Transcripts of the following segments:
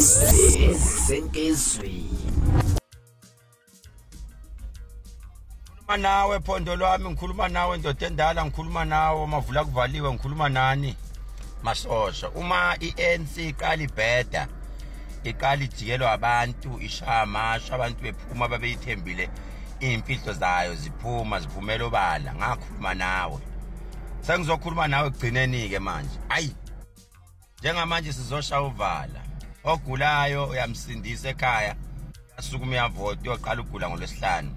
Senkizwi. Ngikhuluma nawe phondo lwami, ngikhuluma nawe ndoda endala, ngikhuluma nawe mavula kuvaliwe, ngikhuluma nani masosha. Uma iANC iqala ibheda, iqala ijikelwa abantu, ishaya amasha, abantu bephuma babeyithembile, imfihlo zayo ziphuma ziphumela obala. Ngakhuluma nawe, sengizokhuluma nawe ekugcineni ke manje. Ayi, njengamanje sizoshaya uvala. Ogulayo uyamsindisa ekhaya, asukuma uyavota, uyoqala ugula ngoLwesihlanu.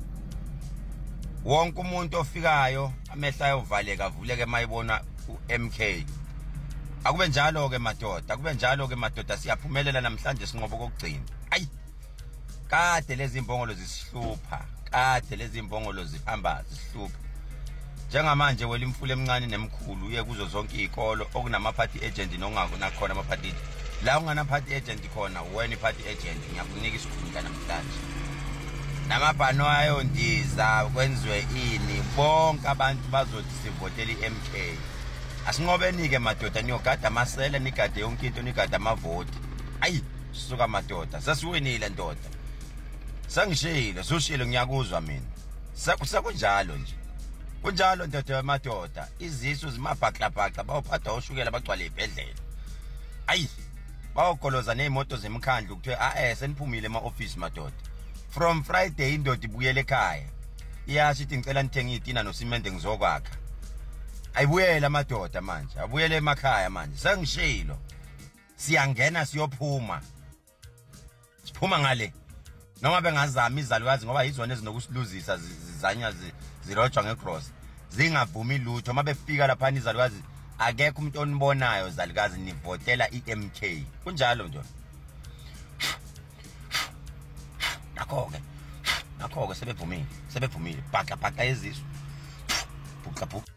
Wonke umuntu ofikayo amehlo ayovaleka avuleke mayibona uMK. Akube njalo ke madoda, akube njalo ke madoda, siyaphumelela namhlanje, sinqobo kokugcina. Ayi, kade lezi imbongolo zisihlupha, kade lezi imbongolo zihamba zisihlupha. Njengamanje wela imfula emincane nemkhulu, uye kuzo zonke izikolo okunama party agent nongakhona ama party agent. La ungana party agent khona, wena i party agent, ngiyakunika isikhundla namhlanje. Namabhano ayondiza kwenziwe ini, bonke abantu bazothi sivotela iMK. Asinqobeni ke madoda, niyogada amasela, nigade yonke into, nigade amavoti. Ayi, suka madoda, sesiwinile ndoda. Sengishilo, sushilo, ngiyakuzwa mina. Sekunjalo nje. Kunjalo ndoda madoda, izisu zimabhaklabhakla, bawuphatha oshukela bagcwale ibhedlela. Ayi, bawugoloza nezimoto zemkhandlu kuthiwe seniphumile ema office madoda. From Friday indoda ibuyele ekhaya. Iyasho ithi ngicela nithenge izitina nosimende ngizokwakha. Ayibuyele amadoda manje, abuyele emakhaya manje. Sengishilo. Siyangena siyophuma. Siphuma ngale. Noma bengazama izalukazi ngoba yizona ezinokusiluzisa, zizanya zirojwa ngecross. Zingavumi lutho. Uma befika lapha izalukazi, akekho umuntu onibonayo zalukazi, nivotela iMK. Kunjalo nje. Nakho-ke, nakho-ke sebevumile, sebevumile. Bhaqa bhaqa izisu. Bhuqa bhuqa.